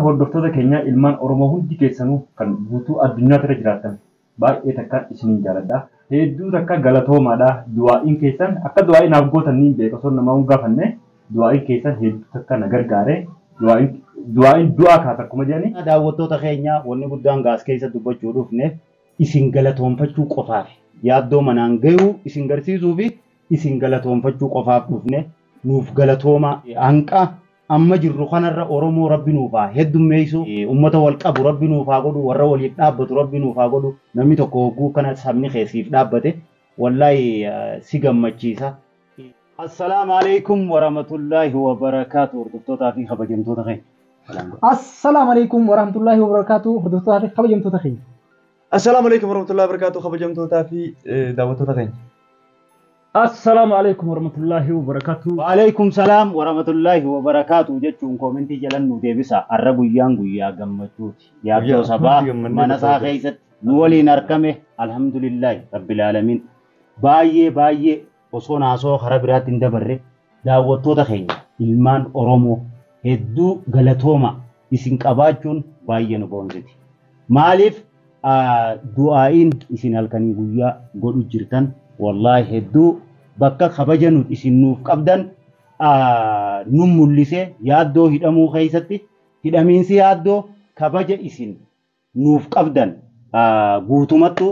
Hordoftoota keenya ilmaan Oromoo hundi keessanuu kan guutuu addunyaa irra jiraatan baay'ee takka isiniin jaaladha. Hedduu takka galatoomaadha. Du'aa'iin keessan akka du'aa'ii naaf gootan niin beeka osoo namaa hin gaafanne du'aa'iin keessan hedduu takka na gargaare. Du'aa'iin du'aa kaata akkuma jedhani. Daawwattoota keenya, wanni guddaan gaas keessa dubbachuu dhufne isin galatoonfachuu qofaaf, yaaddoo manaan gahuu isin garsiisuu fi isin galatoonfachuu qofaaf dhufne. Nuuf galatooma. Hanqa amma jirru kanarra Oromoo Rabbi nuuf haa heddummeessu, ummata wal qabu Rabbi nuuf haa godhu, warra waliif dhaabbatu Rabbi nuuf haa godhu. Namni tokko hogguu kana sabni keessiif dhaabbate, wallaahi si gammachiisa. Assalaamu alaikum warahmatullaahi wabarakaatu, hordoftootaa fi kabajamtoota keenya. Assalaamu alaikum warahmatullaahi wabarakaatu, hordoftootaa fi kabajamtoota keenya. Assalaamu alaikum warahmatullahi wabarakatuh, kabajamtootaa fi daawwattoota keenya. Assalaamu alaikum warahmatullaahi wabarakaatu. Waalaikum salaam warahmatullaahi wabarakaatu jechuun koomentii jalan nu deebisa. Har'a guyyaan guyyaa gammachuuti. Yaaddoo sabaa mana isaa keessatti nu waliin argame, alhamdulillaahi rabbil aalamiin. Baay'ee baay'ee osoo naasoo karaa biraatti hin dabarre, daawwattoota keenya ilmaan Oromoo hedduu galatooma. Isin qabaachuun baay'ee nu boonsiti. Maaliif, du'aa'iin isin halkanii guyyaa godhu jirtan wallaahi hedduu bakka kabaja nu isin nuuf qabdan nu mul'isee. Yaaddoo hidhamuu keessatti hidhamiinsi yaaddoo kabaja isin nuuf qabdan guutumattu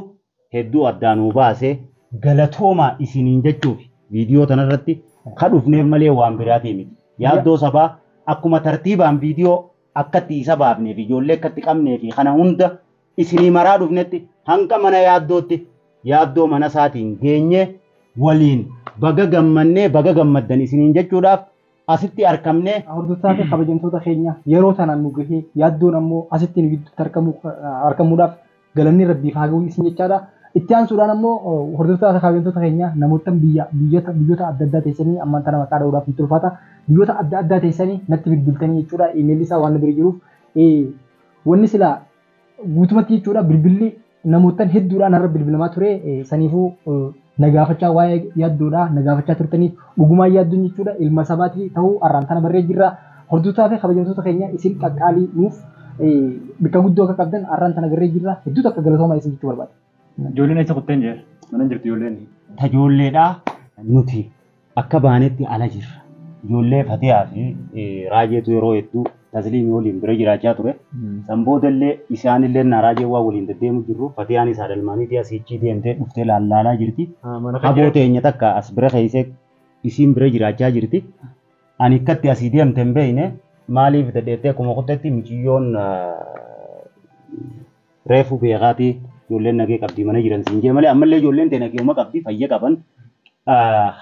hedduu addaan nuu baasee, galatoomaa isiniin jechuuf viidiyoo tanarratti ka dhufneef malee waan biraatii miti. Yaaddoo sabaa akkuma tartiibaan viidiyoo akkatti isa baafnee fi ijoollee akkatti qabnee fi kana hunda isinii maraa dhufnetti, hanga mana yaaddootti yaaddoo mana isaatiin geenyee waliin baga gammannee baga gammaddan isiniin jechuudhaaf asitti argamnee. Hordoftoota fi kabajamtoota keenya, yeroo tanaan nu gahee yaaddoon ammoo asitti nu gidduutti argamuudhaaf galanni Rabbiif haa gahu isin jechaadha. Itti aansuudhaan ammoo, hordoftoota fi kabajamtoota keenya, namoota biyya biyyoota adda addaa teessanii, ammaan tana maqaa dha'uudhaaf ni ulfaata. Biyyoota adda addaa teessanii natti bilbiltanii jechuudha. Imeelli isaa waan na bira jiruuf wanni silaa guutumatti jechuudha, bilbilli namootan hedduudhaan har'a bilbilamaa ture. Saniifuu na gaafachaa, waa'ee yaaddoodha na gaafachaa turtaniif, dhugumaan yaaddoon jechuudha ilma sabaatii ta'uu har'aan tana barree jirra. Hordoftoota fi kabajamtoota keenya, isin qaqqaalii nuuf bakka guddoo akka qabdan har'aan tana garree jirra. Hedduu takka galatoomaa isin jechuu barbaada. Ijoolleen eessa kutteen jee? Mana jirti ijoolleen. Tajoolleedhaa nuti akka baanetti ala jirra. Ijoollee Fatihaa fi Raajeetu yeroo hedduu Tasliimii waliin bira jiraachaa ture. San boodallee isaanillee na Raajee waan waliin deddeemu jirru, Fatihaanis haadha ilmaaniitii asiichii deemtee dhuftee laallaalaa jirti. Haboo teenya takka as bira keessee isiin bira jiraachaa jirti. Ani akkatti asii deemte hin beekne. Maaliif dadheettee akkuma kuttetti miciyyoon reefu beekaatii ijoolleen nagee qabdi mana jiran siin jee malee, ammallee ijoolleen ta'e nageuma qabdi, fayya qaban,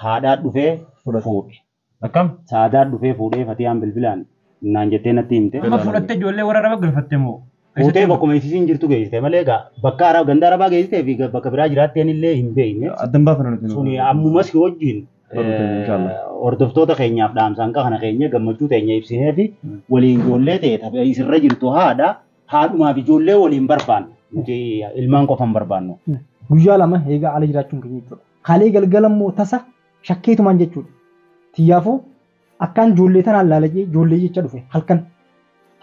haadhaa dhufee fuudhe. Akkam? Saadaa dhufee fuudhee, Fatiyaan bilbilaan naan jettee natti himte. Amma fudhattee ijoollee warra araba galfatte moo? Fuutee bakkuma isiin jirtu geessite malee, egaa bakka ganda arabaa geessitee fi bakka biraa jiraatteen illee hin beekne. Addan baafna nuti. Suni ammuma si wajjin hordoftoota keenyaaf dhaamsaan kana keenya gammachuu teenya ibsinee fi waliin ijoollee ta'e isirra jirtu haadha haadhumaaf ijoollee waliin barbaannu. Nuti ilmaan qofa hin barbaannu. Guyyaa 2 eegaa ala jiraachuun keenya jechuudha. Kalee galgala immoo tasa shakkeetumaan jechuudha. Tiyyaafuu akkaan ijoollee tanaan laalajee ijoollee jecha dhufe halkan.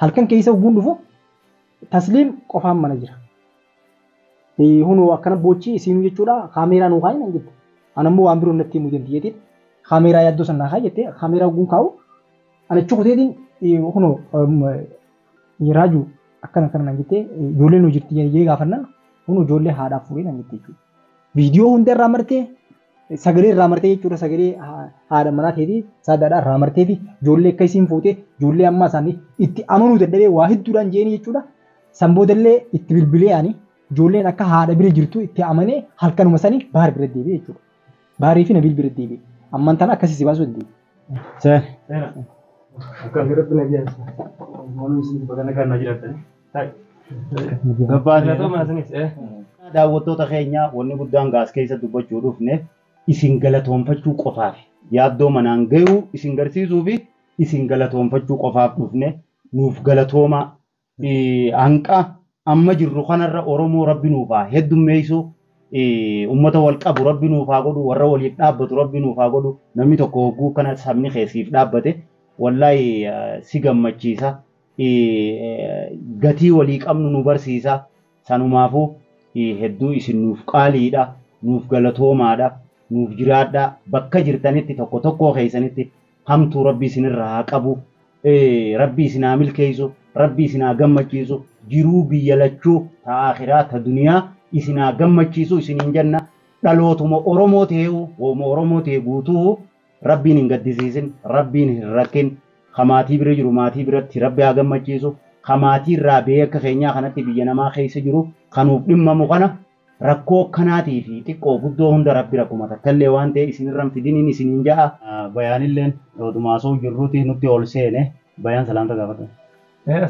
Halkan keessa ogguun dhufu Tasliim qofaan mana jira. Hunoo akkana boochi isiinuu jechuudha, kaameeraa nuu kaa'i nan jette. Ana immoo waan biroo natti himuu deemti jeetiin kaameeraa yaaddoo san naa kaa'i jettee, kaameeraa ogguun kaa'u ana achi kuteetiin hunoo Raajuu akkana akkana nan jettee, ijoolleen nuu jirti jee gaafannaan hunoo ijoollee haadhaaf fuudhee nan jette jechuudha. Viidiyoo hunda irraa martee, sagalee irraa martee jechuudha, sagalee haadha manaa keetii saadaadhaa irraa martee fi ijoollee akka isiin fuutee ijoollee ammaa isaanii itti amanuu dadhabee waa hedduudhaan jeeni jechuudha. San boodallee itti bilbilee ani ijoolleen akka haadha bira jirtu itti amanee halkanuma sanii Baar bira deebi'e jechuudha. Baarii fi Nabil bira deebi'e. Ammaan tana akkasii si baasuu dandeenya. Seen. Akkam Rabbi nagaa. Waan isin bakka nagaa naa jiraatani. Gabbaasee. Galatoomaa isinis. Daawwattoota keenya, wanni guddaan gaas keessa dubbachuu dhufne isin galatoonfachuu qofaaf, yaaddoo manaan gahuu isin garsiisuu fi isin galatoonfachuu qofaaf dhufne. Nuuf galatoomaa. Hanqa amma jirru kanarra Oromoo Rabbi nuuf haa heddummeessu, ummata wal qabu Rabbi nuuf haa godhu, warra waliif dhaabbatu Rabbi nuuf haa godhu. Namni tokko hogguu kana sabni keessiif dhaabbate, wallaahi si gammachiisa. Gatii walii qabnu nu barsiisa. Sanumaafuu hedduu isin nuuf qaaliidha, nuuf galatoomaadha, nuuf jiraadha. Bakka jirtanitti tokko tokkoo keessanitti hamtuu Rabbi isinirraa haa qabu. Rabbi isin haa milkeessu, Rabbi isin haa gammachiisu, jiruu biyya lachuu ta akhiraa ta duniyaa isin haa gammachiisu isiniin jenna. Dhalootuma Oromoo ta'eewu, wooma Oromoo ta'e guutuu Rabbiin hin gaddisiisin, Rabbiin hin rakkin. Ka maatii bira jiru maatii biratti Rabbi haa gammachiisu. Ka maatii irraa ba'ee akka keenyaa kanatti biyya namaa keessa jiru kanuuf dhimmamu kana rakkoo akkanaatii fi xiqqoo guddoo hunda Rabbi rakkuma takkallee waan ta'e isinirra hin fidiniin isiniin ja'a. Bayaanilleen oduma haasa'u jirruuti nutti ol seene. Bayaan salaamta gaafadhu.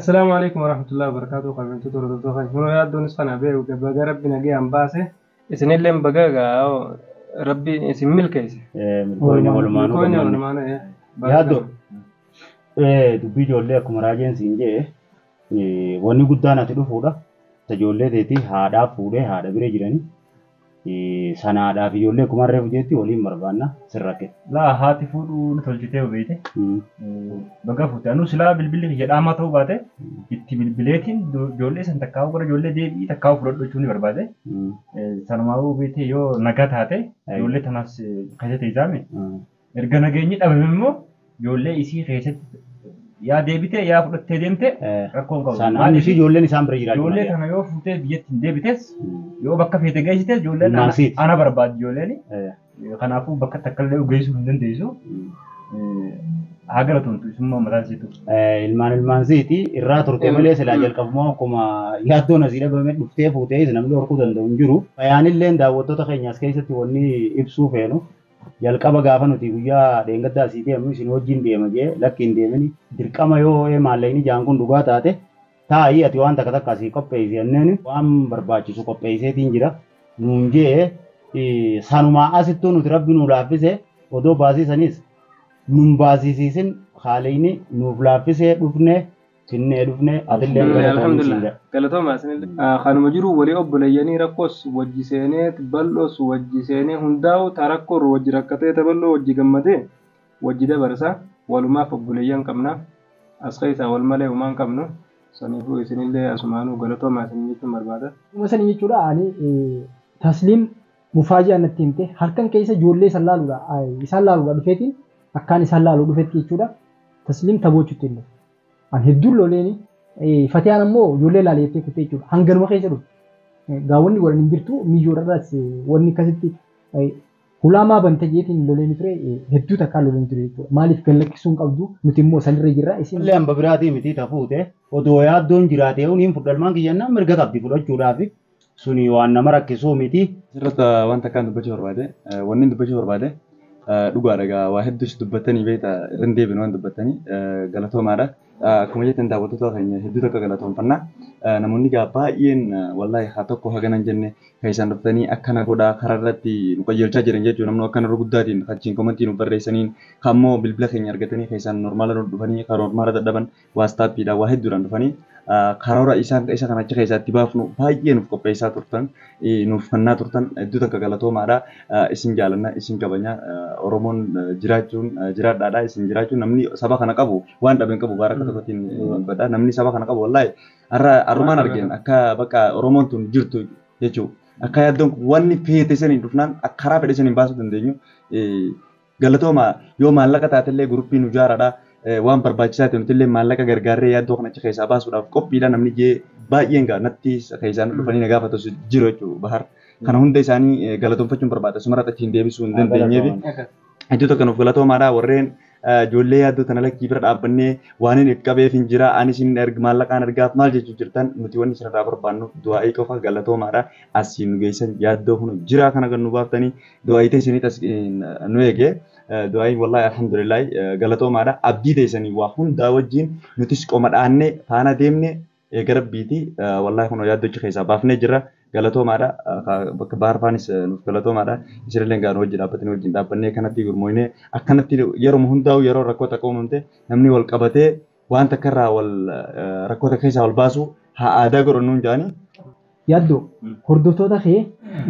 Assalaamu alaikum warahmatullahi wabarakatuh. Kabajamtoota hordoftoota keenya. Kunoo yaaddoonis kana beeku baga Rabbi nagayaan baase. Isinillee baga egaa Rabbi isin milkeesse. Milkooyne walumaanuu Milkooyne gammanne. walumaanuu. Yaaddoo dubbii ijoollee akkuma raajeen siin jee wanni guddaan ati dhufuudha. Ijoollee teetii haadhaaf fuudhee haadha bira jiranii sanaadhaaf ijoollee akkuma reefu jeetti waliin barbaanna sirrakke. Laa haati fuudhuu ni tolchitee beeyte. Baga fuute. Anuu silaa bilbilli kiyya dhaamaa ta'uu baate itti bilbileetiin ijoollee san takkaa'uu gara ijoollee deebi'ii takkaa'uu fudhadhu jechuun ni barbaade. Sanumaa'uu beeyte yoo nagaa taate ijoollee tanaas keessatti ijaame. Erga nageenyi dhabame immoo ijoollee isii keessatti yaa deebite yaa fudhattee deemte rakkoo hin qabu. San amma ishii ijoolleen isaan bira jiraachuu Ijoollee malee. kana yoo fuutee biyyatti hin deebites yoo bakka feete geessites ijoolleen Ilmaan siiti. ana barbaaddi ijoolleen. Kanaafuu bakka takka illee geessuu hin dandeessu. Haa galatomtu isummaa mataan isiitu. Ilmaan ilmaan siiti irraa turte malee silaa jalqabumaa akkuma yaaddoon asii dhabame dhuftee fuutee namni horkuu danda'u hin jiru. Bayaanilleen daawwattoota keenyaas keessatti wanni ibsuu feenu jalqaba gaafa nuti guyyaa dheengaddaa asii deemnu isin wajjin deema jee lakki hin deemini dirqama yoo maallaqni jaan kun dhugaa taate taa'ii ati waan takka takka asii qopheessi jenneen waan barbaachisu qopheesseetiin jira nuun jee sanumaa asittuu nuti Rabbi nuu laaffise odoo baasisanis nun baasisiisin haaleyni nuuf laaffisee dhufne finnee dhufne atillee galatoomii siin Alhamdulillah. jedha. Galatooma isinillee. Kanuma jiru walii obboleeyyanii rakkoos wajji seenee bal'oos wajji seenee hundaa'u ta rakkoon wajji rakkatee ta bal'oo wajji gammadee wajji dabarsa walumaaf obboleeyyan qabna. As keessaa wal malee homaa hin qabnu. Saniifuu isinillee asumaanuu galatooma isin jechuun barbaada. Dhuma sanii jechuudha ani tasliim mufaajaa natti himte halkan keessa ijoollee isaan laaluudha isaan laaluudha dhufeetiin akkaan isaan laaluu dhufetti jechuudha tasliim taphochuutti illee. An hedduun loleeni Fatiyaan ammoo ijoollee laaleettee kuttee jechuudha hanganuma keessa dhufte. Gaawwanni godhan hin jirtu miyyoo irraas wanni akkasitti hulaamaa banta jeetiin loleeni ture hedduu takkaan loleeni ture jechuudha. Maaliif gad lakkisuu hin qabdu nuti immoo sanirra jirra isin. Illee hamba biraatii miti tafuute odoo yaaddoon jiraatee uniin fudhalmaan kiyyannaan mirga qabdi fudhachuudhaaf suni waan nama rakkisuu miti. Asirratti waan takkaan dubbachuu barbaade wanni dubbachuu barbaade dhugaadha egaa waa hedduus dubbattanii beekta irra hin deebinu waan dubbattanii galatoomaadha. Akkuma jettan daawwattoota keenya hedduu takka galatoomfanna. Namoonni egaa baay'een wallaahi haa tokko hagana hin jenne kan isaan dhuftanii akkana godhaa karaa irratti nu qajeelchaa jiran jechuudha. Namni akkana irra guddaatiin achiin komantii nu barreessaniin kan immoo bilbila keenya argatanii kan isaan normaala nu dhufanii kan normaala dadhaban waastaappiidhaan waa hedduudhaan dhufanii karoora isaan isa kana achi keessaatti baafnu baay'ee nuuf qopheessaa turtan nuuf fannaa turtan hedduu takka galatoomaadha. Isin jaalanna isin kabajna Oromoon jiraachuun jiraadhaadha isin jiraachuun namni saba kana qabu waan dhabe hin qabu baara akka tokkotiin badha namni saba kana qabu wallaahi har'a har'umaan argeen akka bakka Oromoon tun jirtu jechuudha. Akka yaaddoon kun wanni feete saniin dhufnaan akka karaa fedhe saniin baasuu dandeenyu galatooma yoo maallaqa taatellee guruppiin nu ijaaraadha. Waan barbaachisaa ta'e nutillee maallaqa gargaarree yaaddoo kana achi keessaa baasuudhaaf qophiidha namni jee baay'een gaa natti keessaan dhufanii na gaafatus jiru jechuudha bahar. Kana hunda isaanii galatoomfachuun barbaada. Sumarratti achiin deebisuu hin dandeenyeef. Hedduu tokko nuuf galatoomaadha warreen ijoollee yaaddoo tana lakkii bira dhaabbannee waan inni qabeef hin jira anis hin erg maallaqaan ergaaf maal jechuu jirtan nuti wanni isinirraa barbaannu du'aa'ii qofa galatoomaadha. Asiin nu geessan yaaddoo kun jira kana kan nu baaftanii du'aa'ii teessanii as nu eege. Du'aa'iin wallaahi alhamdulillahi galatoomaadha. Abdii teessanii waa hundaa wajjin nutis qoma dhaannee faana deemne eega rabbiiti wallaahi kun yaaddochi keessaa baafnee jirra. Galatoomaadha. Bakka baar faanis nuuf galatoomaadha. Isinillee gaanuu wajjin dhaabbatanii wajjin dhaabbannee kanatti gurmooynee akkanatti yeroo hundaa'u yeroo rakkoo takka uumamte namni wal qabatee waan takka irraa wal rakkoo takka keessaa wal baasu haa aadaa godhannuun jedhanii. Yaaddoo hordoftoota kee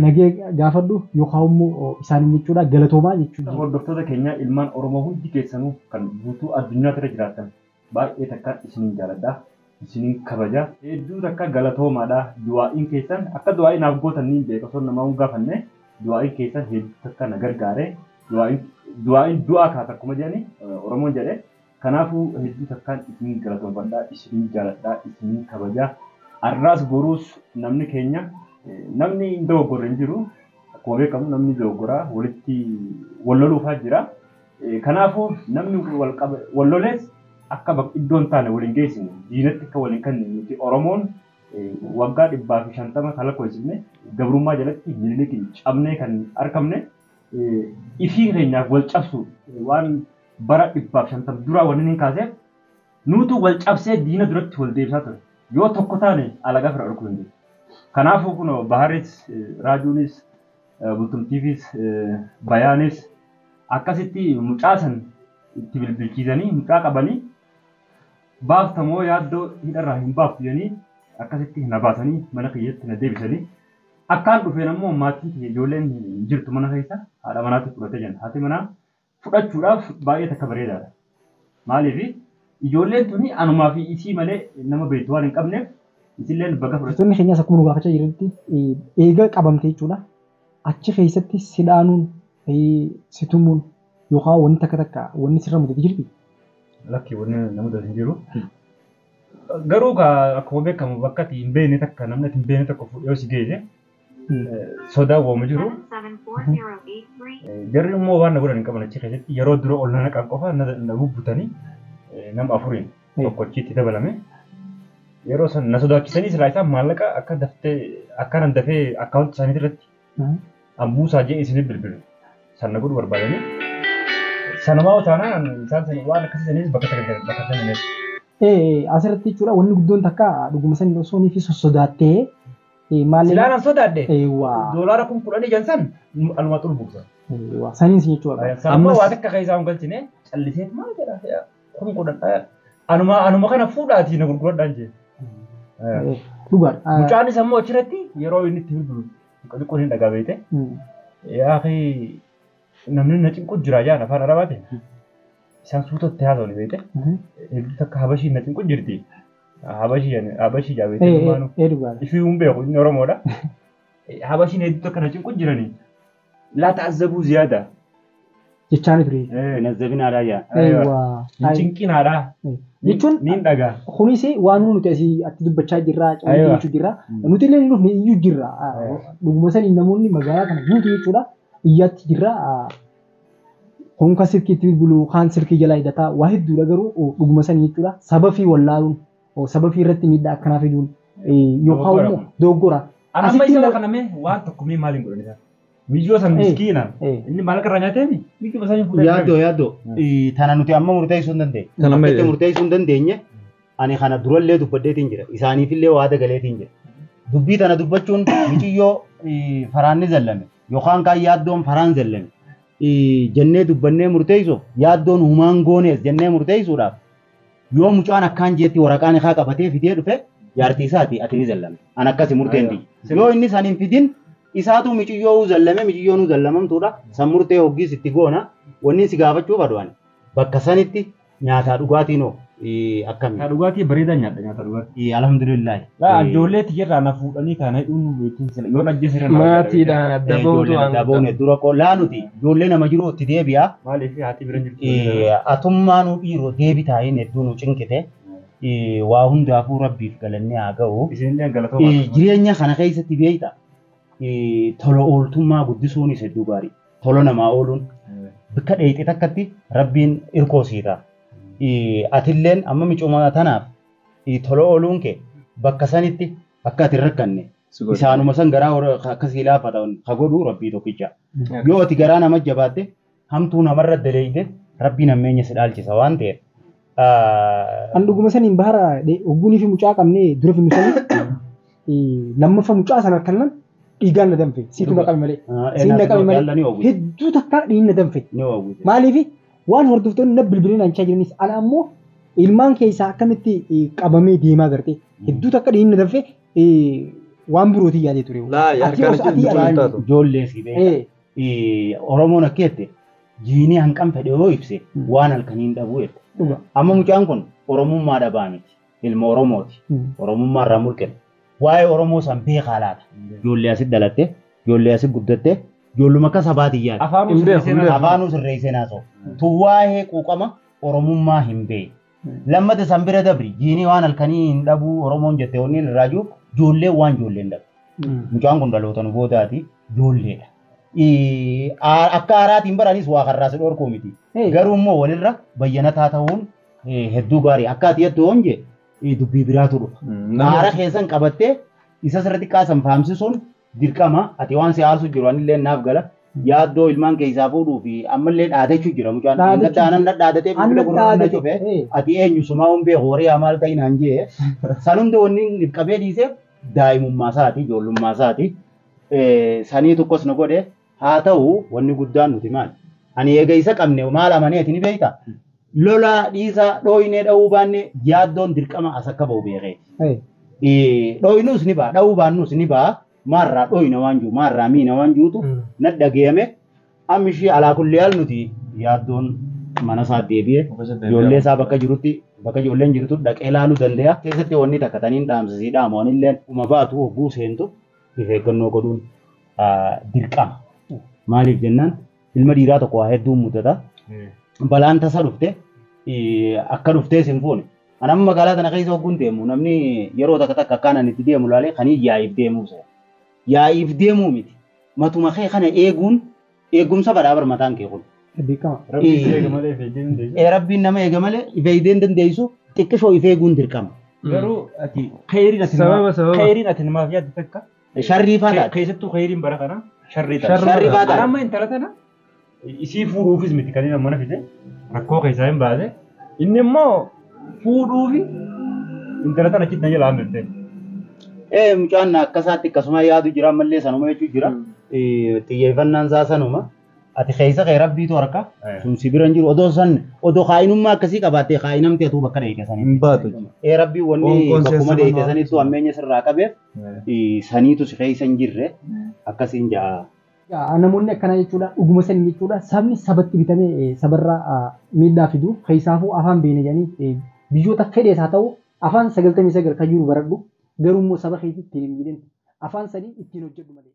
nagee gaafadhu yookaan immoo isaaniin jechuudha galatoomaa jechuudha. Hordoftoota keenya ilmaan Oromoo hundi keessanuu kan guutuu addunyaa irra jiraatan baay'ee takka isiniin jaaladha. isiniin kabaja. Hedduu takka galatoomaadha. Du'aa'iin keessan akka du'aa'ii naaf gootan niin beeka osoo namaa hin gaafanne du'aa'iin keessan hedduu takka na gargaare. Du'aa'iin du'aa kaata akkuma jedhani Oromoon jedhe. Kanaafuu hedduu takkaan isiniin galatoomfadha, isiniin jaaladha, isiniin kabaja. Har'aas boruus namni keenya namni hin dogoggorre hin jiru. Akkuma beekamu namni dogoggoraa walitti wal loluufaa jira. Kanaafuu namni wal lolees akka iddoo hin taane waliin geessine diinatti akka waliin kennine nuti Oromoon waggaa 150 kan lakkoofsifne gabrummaa jalatti Minilikiin cabnee kan argamne ifii keenyaaf wal cabsu waan bara 150 duraa wanni hin kaaseef nuutu wal cabsee diina duratti wal deebisaa ture. Yoo tokko taane alagaa fira dhorkuu dandeenya. Kanaafuu kun Baharis, Raajuunis, Bultumtiifis, Bayaanis akkasitti mucaa san itti bilbilchiisanii mucaa qabanii baaftamoo yaaddoo hidharraa hin baaftu jedhanii akkasitti na baasanii mana kiyyatti na deebisanii akkaan dhufeen ammoo maatiin kiyya ijoolleen hin jirtu mana keessa haadha manaatti fudhatee jiran. Haati manaa fudhachuudhaaf baay'ee takka bareedaadha. Maaliif ijoolleen tuni anumaa fi isii malee nama beektu waan hin qabneef isilleen bakka fudhatu. Hordoftoonni keenyas akkuma nu gaafachaa jiranitti eega qabamte jechuudha. Achi keessatti si dhaanuun, si tumuun yookaan wanni takka takka wanni sirra mudate jirti. Lakki wanni na mudate hin jiru. Garuu akkuma beekamu bakka ati hin beekne takka namni ati hin beekne tokko fuudhee yoo si geesse sodaa waama jiru. Jarri immoo waan na godhan hin qaban achi keessatti yeroo dura ol na naqan qofa na bubbutanii nama afuriin tokko achitti dabalame. Yeroo san na sodaachisanii silaa isaan maallaqa akka daftee akka nan dafee akkaawunti isaanii irratti ambuusaa jee isiniif bilbilu. San na godhu barbaadanii. Sanumaa utaanaan isaan san waan akkasii saniis bakka sagal bakka sana Asirratti jechuudha wanni guddoon takka dhuguma sanii osoo fi sossodaattee maal Silaa nan sodaadhe. Eewwa. Doolaara 10,000 san aluma xulbuusa. Eewwa. Saniin si jechuudha. Amma waa takka keessaa hin galchine calliseet maal jedha 10,000 anuma kana fuudhaatii na gurguradhaan jee. Dhugaadha. Mucaanis ammoo achirratti yeroo inni itti bilbilu xiqqoo hin dhagaa beekte. Yaa namni na cinqu jira jaan afaan Arabaatiin. Isaan suutatti haasa'u beekte. Hedduu takka Habashii na cinqu jirti. Habashii jaa beekte. Dhugaadha. Ifii hin beeku inni Oromoodha. Habashiin hedduu takka na cinqu jirani. Laa ta'azzabuu ziyaada. Jechaan ture. Nazzabinaadhaa jaa. Eewwa. Hin cinqinaadhaa. Jechuun Niin dhagaa. kunis waan nuti asii atti dubbachaa jirra, cimtuu jechuu jirra. Nuti illee dhufne iyyuu jirra. Dhuguma sanii namoonni magaalaa kana guutuu jechuudha. Iyyaatti jirra. Kun kan silkii itti bilbilu, kaan silkii jalaa hidhataa waa hedduudha garuu dhuguma sanii jechuudha. Saba fi wallaaluun, saba fi irratti miidhaa akkanaa fiduun yookaan immoo dogoggora. Ana amma isa kana mee waan tokko mee maaliin godhan isaa? Miyyoo san miskiina. Inni maallaqa irraa nyaateemi miyyoo isaanii fuudhee. Yaaddoo yaaddoo. Tana nuti amma murteessuu hin dandeenye. Tana amma Akkatti murteessuu hin dandeenye ani kana durallee dubbadheetiin jira. Isaaniifillee waada galeetiin jira. Dubbii tana dubbachuun miiciyyoo faraanni zallame yookaan kaan yaaddoon faraan zallame jennee dubbannee murteessuuf yaaddoon humaan goonees jennee murteessuudhaaf yoo mucaan akkaan jeetti waraqaan isaa qabatee fidee dhufe jaartii isaati ati ni zallame. An akkasi murteen biyya. Yoo inni san hin fidin isaatu miiciyyoo zallame miiciyyoon zallamamtuudha. San murtee hoggiis itti goona. Wanni si gaafachuuf adu'an bakka sanitti nyaataa dhugaatiin hoo akkami? Nyaata dhugaatii bareedaa nyaadha nyaata dhugaatii. Alhamdulillahi. Laa ijoollee tiyyarraa na fuudhanii kana hidhuun beekin sila yoon ajjeese irra na Maatiidhaan adda ba'uutu Ijoolleen waan adda ba'uun dura qollaa nuti ijoollee nama jiru itti deebi'a. Maaliif haati bira jirtu? Atummaa nu dhiiroo deebi taa'een hedduu nu cinqite. Waa hundaafuu rabbiif galannee haa ga'u. Isinillee galatoomaa. Jireenya kana keessatti beekta tola ooltummaa guddisuunis hedduu gaarii. Tola namaa ooluun bakka dheeyxe takkatti rabbiin irkoo siita. Atilleen amma micooma tanaaf tola ooluun kee bakka sanitti akka ati hin rakkanne isaanuma san garaa akkasii laafatan ka godhu rabbii tokkicha. Yoo ati garaa nama jabaatte hamtuu namarra daleeyte rabbiin hammeenya si dhaalchisa waan ta'eef. An dhuguma saniin bahara ogguunii fi mucaa qabnee dura finnu sanii lammaffaa mucaa sana harkannan dhiigaan na danfe siitu na qabe malee. Siin na qabe malee hedduu takka dhiigni na danfe. Maaliif waan hordoftoonni na bilbileen anchaa jiranis ana ammoo ilmaan keessaa akkamitti qabamee deemaa garte hedduu takka dhiigni na danfe waan birootii yaadee ture. Laa harkaan jechuun taatu. Ijoollee si beeka. Oromoon akka jette jiinii hanqan fedhe yoo ibse waan halkaniin dhabuu jette. Amma mucaan kun Oromummaa dhabaa miti. Ilma Oromooti. Oromummaa irraa mulqine. Waa'ee Oromoo san beekaa laata. Ijoollee asitti dhalatte, ijoollee asitti guddatte, ijoolluma akka sabaati yaadde. Afaanuu sirreessee naasoo. Tu waa'ee quuqama Oromummaa hin beeku. Lammata san bira dabri jiinii waan halkanii hin dhabuu Oromoon jette wanni irraa jiru ijoollee waan ijoollee hin dhabu. Mucaan kun dhaloota nu boodaati ijoolleedha. Akka haaraatiin baranis waa karraa si dhorkuu miti. Garuu immoo walirra bayyanataa ta'uun hedduu gaarii. Akka ati jettu hoon jee dubbii biraatu dhufa. Haara keessan qabattee isa sirriitti qaasan faamsisuun dirqama. Ati waan si aarsu jiru anillee naaf gala. Yaaddoo ilmaan keessaa fuudhuu fi ammallee dhaadachuu jira mucaan. Dhaadannan dhaadatee bilbila gurra na cufe. Ati eenyu sumaa hin beeku horii maal ta'in naan jee. San hundi wanni qabee dhiiseef daa'imummaa isaati ijoollummaa isaati. Sanii tokkos na godhe haa ta'u wanni guddaan nuti maali? Ani eega isa qabne maal amanee ati ni beektaa? Lola dhiisaa dhooyinee dha'uu baanne yaaddoon dirqama as akka ba'u beekee. Dhooyinus ni ba'a dha'uu baannus ni ba'a. Maarraa dhooyina waan jiru maarraa miina waan jirutu na dhageeyame amma ishee alaa kulli haal nuti yaaddoon mana isaa deebi'ee ijoollee isaa bakka jirutti bakka ijoolleen jirtu dhaqee ilaaluu danda'a. Keessatti wanni takka taniin dhaamsisii dhaamu anillee uma baatu hogguu seentu of eeggannoo godhuun dirqama. Maaliif jennaan ilma dhiiraa tokko waa hedduun mudata. Balaan tasa dhufte akka dhuftees hin fuune. Ani amma magaalaa tana keessa hogguun deemu namni yeroo takka takka akkaan ani itti deemu laalee kan yaa'iif deemuu seera. Yaa'iif deemuu miti. Matuma kee kana eeguun eegumsa badhaa bar mataan kee kun. Rabbiin nama eega malee ifeeydee hin dandeessu xiqqishoo if eeguun dirqama. Garuu ati khayriin ati namaaf yaaddu takka. Sharrii faa taate. Keessattuu khayriin bara kana sharrii taate. Sharrii faa taate. Amma intala tana isii fuudhuufis miti kan inni mana fide rakkoo keessaa hin baase. Inni immoo fuudhuufi intala tana achitti na jalaa hambifte. Mucaan akkasaatti akkasuma yaadu jira ammallee sanuma jechuu jira. Xiyyeeffannaan isaa sanuma. Ati keessa kee rabbiitu harka. Sun si bira hin jiru. Odoo san odoo kaayinummaa akkasii qabaattee kaayinamtee atuu bakka dheeyite sanitti. Hin baatu. Rabbii wanni bakkuma dheeyite sanittu hammeenya sirraa qabeef saniitu si keessa hin jirre akkasiin ja'a. Namoonni akkanaa jechuudha dhuguma sanii jechuudha sabni sabatti bitamee sabarraa miidhaa fidu keessaafuu afaan beene jedhanii biyyoota fedhees haa ta'u afaan 99 kan jiru baradhu garuu immoo saba keetti ittiin hin miidhin afaan sanii ittiin hojjedhu malee.